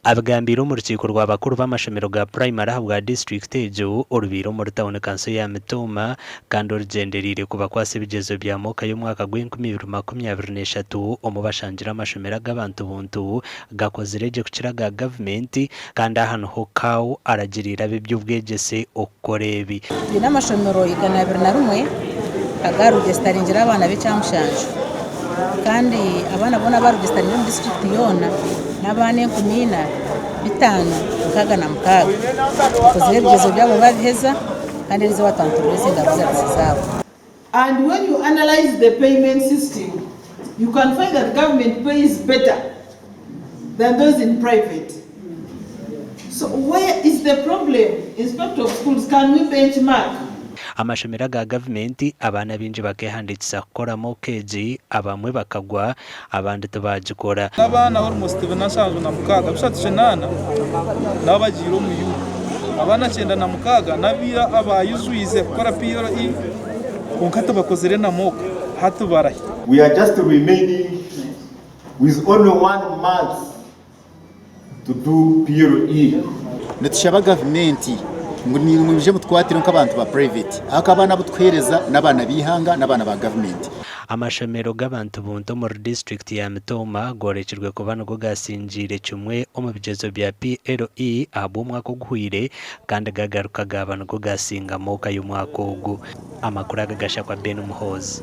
Abigambiire omu rukiiko rwa bakuru b'amashomero ga purayimari ahabwa disiturikiti egyo orubaire omuri tauni kanso ya Mitooma kandi orugyendereire kubakwatsa ebigyezo bya MoCA y'omwaka gw'e2023 omu bashangire amashomero ag'abantu buntu gakozire gye kukira aga gavumenti kandi aha niho CAO aragiriire ab'eby'obwegyese okukora ebi. Twine amashomero 201 agarugisitaringire abaana b'ekyamushanju kandi abaana boona abarugisitaringire omu disiturikiti yoona n'abaana 4566. Bakozire ebigyezo byabo babiheza kandi eriizooba twaba niturureezinga results zaabo. And when you analyse the payment system, you can find that government pays better than those in private. So where is the problem? Inspector of schools, can we benchmark? Amashomero aga gavumenti abaana baingi bakehandiikisa kukora mock egi, abamwe bakagwa abandi tibaagikora. N'abaana almost 76, 38 nabo bagiire omu U. Abaana 96 n'abaira abaayijwize kukora PLE kwonka tibakozire na mock hati barahi? We are just remaining with only one month to do PLE. Nitushaba gavumenti ngu naimwe mwije mutukwatire nk'abantu ba private ahakuba abaana abu tukuheereza n'abaana b'eihanga n'abaana ba gavumenti. Amashomero g'abantu buntu omuri disiturikiti ya Mitooma goorekirwe kuba nigo gaasingiire kimwe omu bigyezo bya PLE ahabw'omwaka oguhweire kandi gagaruka gaaba nigo gaasinga MoCA y'omwaka ogu. Amakuru aga gashakwa Ben Muhoozi.